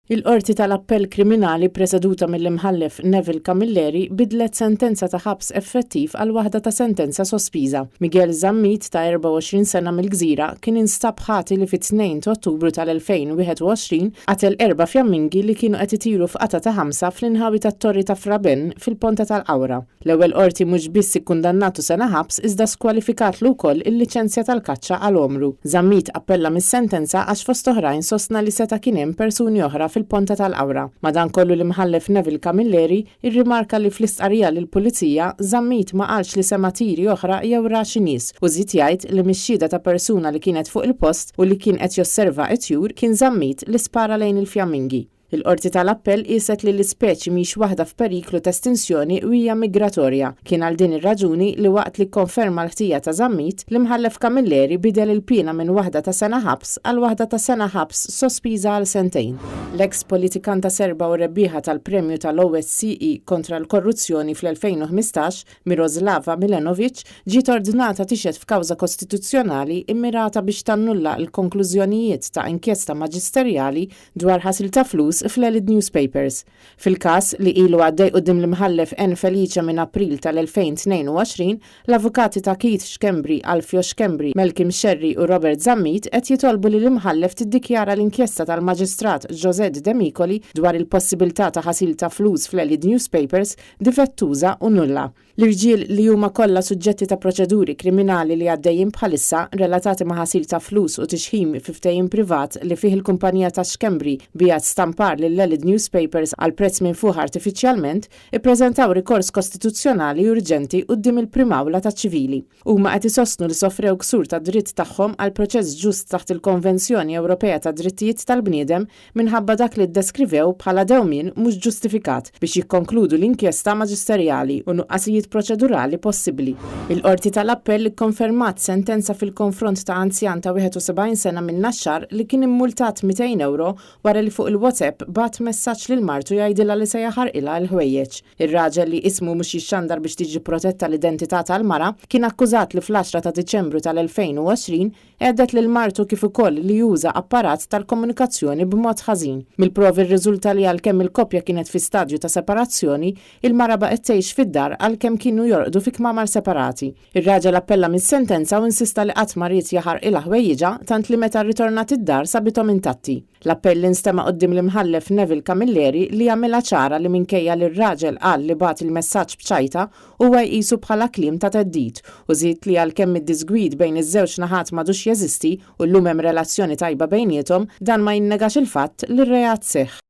Il-Qorti tal-Appell Kriminali preseduta mill-Imħallef Neville Camilleri bidlet sentenza ta' ħabs effettiv għal waħda ta' sentenza sospiża. Miguel Zammit ta' 24 sena mill-Gżira kien instab ħati li fit-2 ta' Ottubru tal-2021 qatel erba' fjammingi li kienu qed itiru f'qatgħa ta' ħamsa fl-inħawi tat-Torri ta' Fra Ben fil-Ponta tal-Qawra. L-ewwel Qorti mhux biss ikkundannatu sena ħabs iżda skwalifikatlu wkoll il-liċenzja tal-kaċċa għal għomru. Zammit appella mis-sentenza għax fost oħrajn sostna li seta' kien hemm persuni oħra fil-Ponta tal-Qawra. Madankollu l-Imħallef Neville Camilleri rrimarka li fl-istqarrija lill-Pulizija, Zammit ma qalx li sema' tiri oħra jew ra xi nies u żied jgħid li mix-xhieda ta' persuna li kienet fuq il-post u li kien qed josserva t-tjur kien Zammit li spara lejn il-fjammingi. Il-Qorti tal-Appell qieset li l-ispeċi mhix waħda f'periklu ta' estinsjoni u hija migratorja. Kien għal din ir-raġuni li waqt li kkonferma l-ħtija ta' Zammit, l-Imħallef Camilleri bidel il-piena minn waħda ta' sena ħabs għal waħda ta' sena ħabs sospiża għal sentejn. L-eks politikanta Serba u rebbieħa tal-Premju tal-OSCE kontra l-Korruzzjoni fl-2015, Miroslava Milenovic, ġiet ordnata tixhed f'kawża kostituzzjonali mmirata biex tannulla l-konklużjonijiet ta' inkjesta maġisterjali dwar ħasil ta' flus fl-Elid Newspapers. Fil-każ, li ilu għaddej quddiem l-Imħallef Anne Felice minn April tal-2022, l-avukati ta' Keith Schembri, Alfio Schembri, Malcolm Scerri u Robert Zammit qed jitolbu li l-Imħallef tiddikjara l-inkjesta tal-Maġistrat Josette Demicoli dwar il-possibilità ta' ħasil ta' flus fl-Elid Newspapers difettuża u nulla. L-irġiel, li huma kollha suġġetti ta' proċeduri kriminali li għaddejjin bħalissa, relatati ma' ħasil ta' flus u tixħim fi ftehim privat li fih il-kumpanija ta' Schembri biegħet stampar lil Elid Newspapers għal prezz minfuħ artifiċjalment, ippreżentaw rikors kostituzzjonali urġenti quddiem il-Prim Awla taċ-Ċivili. Huma qed isostnu li sofrew ksur tad-dritt tagħhom għal proċess ġust taħt il-Konvenzjoni Ewropea tad-Drittijiet tal-Bniedem minħabba dak li ddeskrivew bħala dewmien mhux ġustifikat biex jikkonkludu l-inkjesta maġisterjali u nuqqasijiet proċedurali possibbli. Il-Qorti tal-Appell ikkonfermat sentenza fil-konfront ta' anzjan ta' 71 sena min-Naxxar li kien immultat 200 ewro wara li fuq il-WhatsApp bagħat messaġġ lil martu jgħidilha li se jaħarqilha l-ħwejjeġ. Ir-raġel li ismu mhux jixxandar biex tiġi protetta l-identità tal-mara, kien akkużat li fl-għaxra ta' Diċembru tal-2020 għedded lil martu kif ukoll li uża apparat tal-komunikazzjoni b'mod ħażin. Mill-provi rriżulta li għalkemm il-koppja kienet fi stadju ta' separazzjoni, il-mara baqgħet tgħix fid-dar għalkemm kienu jorqdu fi kmamar separati. Ir-raġel appella mis-sentenza u insista li qatt ma ried jaħarqilha ħwejjiġha tant li meta rritornat id-dar sabithom intatti. L-appell instema' quddiem l-Imħallef Neville Camilleri li għamilha ċara li minkejja li r-raġel qal li bagħat il-messaġġ b'ċajta, huwa jqisu bħala kliem ta' theddid u żied li għalkemm id-diżgwid bejn iż-żewġ naħat m'għadux jeżisti u llum hemm relazzjoni tajba bejniethom, dan ma jinnegax il-fatt li r-reat seħħ.